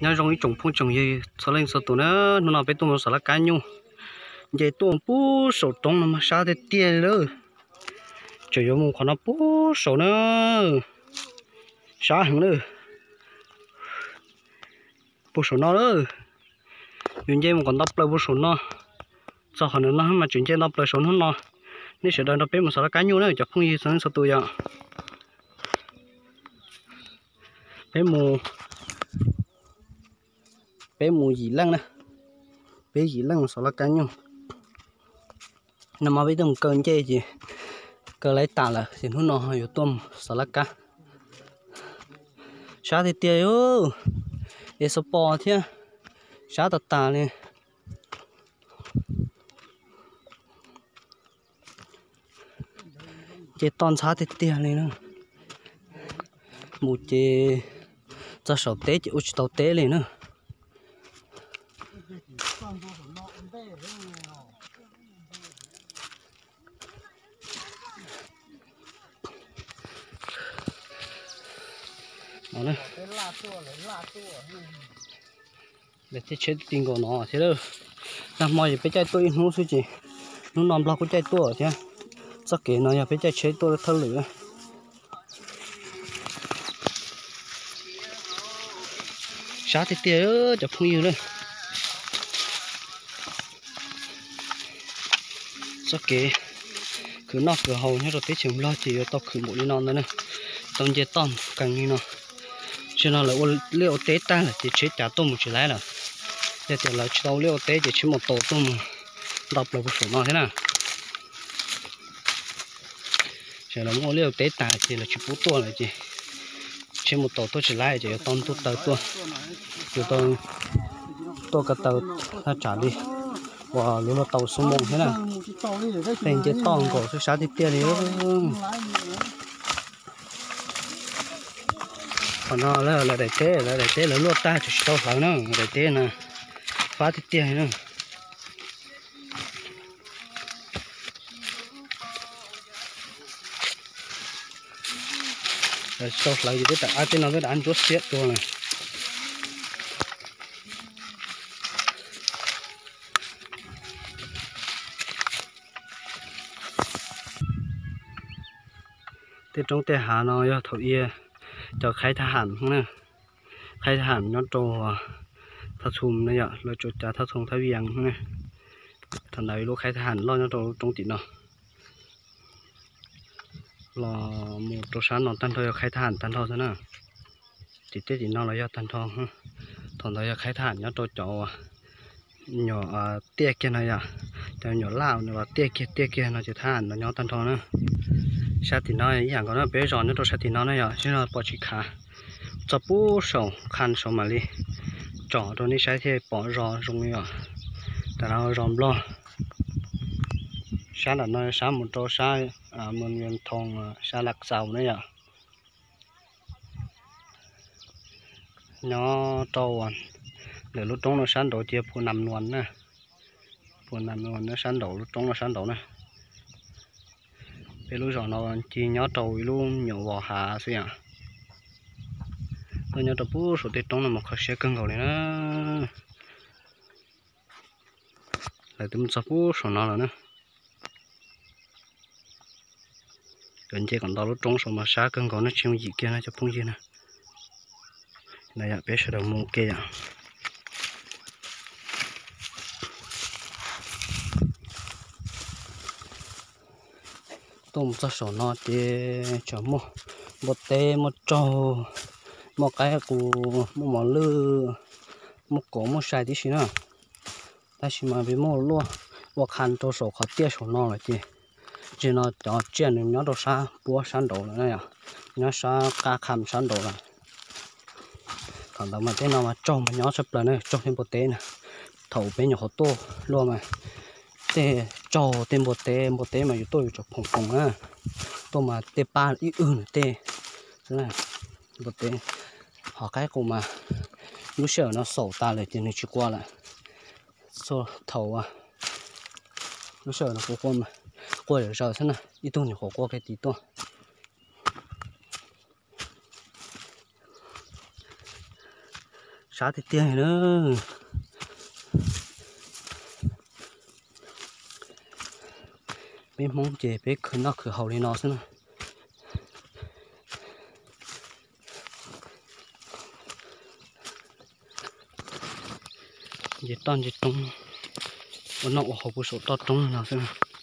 Nyob zoo ib tsoom phooj tsoom ywg txhua leej txhua tus na, hnub no peb tuaj mus xov laj kab nyuj, nce tuaj puag saum roob no mas sab tiag tiag li lawm. Tseem yuav mus qhov no puag saum na, sab heev lawm. Puag saum no lawm, yuav nce mus kom nto plaws puag saum no. Txog qhov no mas tseem nce nto plaws saum hnub no. Nej sawv daws nrog peb mus xov laj kab nyuj na cov phooj ywg txhua leej txhua tus yom. Peb mus, peb mus yim leej na, peb yim leej mus xov laj kab nyuj. Nag hmo peb tuaj mus kaw ncej ces kaw laib tas lawm ces hnub no yuav tuaj mus xov laj kab. Sab tiag tiag, es xov pos thiab, sab tas tas li. Ces toj ntxhab tiag tiag li na. Mus ces txog saum teb ces ua tsis tau teb li na. Tej tsheb ti nkaus no thiab. Nag hmo ces peb caij tuaj ib hnub xwb ces hnub no Nplog kuj caij tuaj thiab. Txoj kev no yog peb caij tsheb tuaj thawj lwm. Sab tiag tiag cov phooj ywg na. Txoj kev khwv noj khwv haus nyob rau teb chaws Nplog ces yuav tau khwv npaum li no ntag na. Tau nce toj kees li no. Tsis no lawv ua liaj ua teb tag lawm ces tsheb cav tuaj mus tsis laib lawm. Yog tias lawv tsis tau ua liaj ua teb ces tsheb mus taus tuaj mus nto plaws puag saum no thiab na. Ces lawv muaj ua liaj ua teb tas ces lawv tsis pub tuaj lawm ces tsheb mus taus tuaj tsis laib ces yuav tau ntuj taw tuaj, yuav tau tuaj ko taw thaj tsam li uas luag luag tau xuab moos thiab na. Tej nce toj nkaus xwb sab tiag tiag li. Qhov no lawv daim teb, lawv daim teb lawv luaj tag tsis tau hlawv na, daim teb na fab tiag tiag na. Tsis tau hlawv ces tej tam ab tej no twb rov ntsuab xiab tuag lawm. Tej roob tej hav no yog thaum ub cov khaib thab ham na, khaib thab ham nyob rau Thaj Txhum na yom, lawv tsuas cav Thaj Txhum Thab Vias na. Thaum ntawd ib lub khaib thab ham loj nyob rau lub roob tim no. Los mus rau sab no tag nrho yog khaib thab ham tag nrho xwb na. Tim tej tim no los yog tag nrho. Thaum ntawd yog khaib thab ham nyob rau cov nyuam tiaj kiag no yom, cov nyuam laj uas tiaj kiag tiaj kiag no ces thab ham los nyob tag nrho na. Sab tim no ib yam nkaus na, peb zos nyob rau sab tim no na yom, sab no pom tsis khav, txog puag saum qha saud mam li tsom rau nej saib thiaj pom zos zoo li os. Tas no zos Nplog. Sab nram no sab mus rau sab Mus Nyoos Thoo, sab Laj Xaus na yom. Nyob rau ntawm lub roob no sab nraud ces Phu Nam Nuas na, Phu Nam Nuas sab nraud, lub roob no sab nraud na. Peb lub zos no ces nyob rau ib lub nyuam vos hav xwb yom. Tuaj nyob rau puag saum tej roob no mas kho siab kawg nkaus li na. Lawv twb mus txog puag saum no lawm na. Yuav nce kom nto lub roob saud mas sab kawg nkaus na, tsis yooj yim kiag na cov phooj ywg na. Yog peb sawv daws mus ke yom. Tuaj mus txog saum no ces tseem muaj npua teb, muaj tsaug, muaj qaib qus, muaj mos lwj, muaj kaus muaj sai tib si na. Tab sis mas peb muaj luaj ua qha rau saum qhov tiaj saum no lawm ces, tsis no cov tsiaj nws nyob rau sab puab sab nraud lawm na yom, nyob sab qab qha sab nraud lawm. Thaum ntawd mas tej no mas tsaug mas nyob tshaj plaws na, tsaug thiab npua teb na. Thaum peb nyuam qhuav tuaj luaj mas tej tsaug tej npua teb, npua teb mas yuav tuaj yuav tsum phoom phoom na, tuaj mas tej pab ib wb nws tej xwb na. Npua teb, ho qaib qus mas lub sij hawm no xaum tas lawm ces nws tsis qua lawm. Thaum lub sij hawm no kuv qua, qua zom zaws xwb na, ib tug nyuam qhuav qua kiag tid tuaj. Sab tiag tiag na. Peb Hmoob ces peb khwv noj khwv haus li no xwb na. Nce toj nce roob, ua noj ua haus puag saum toj roob no xwb.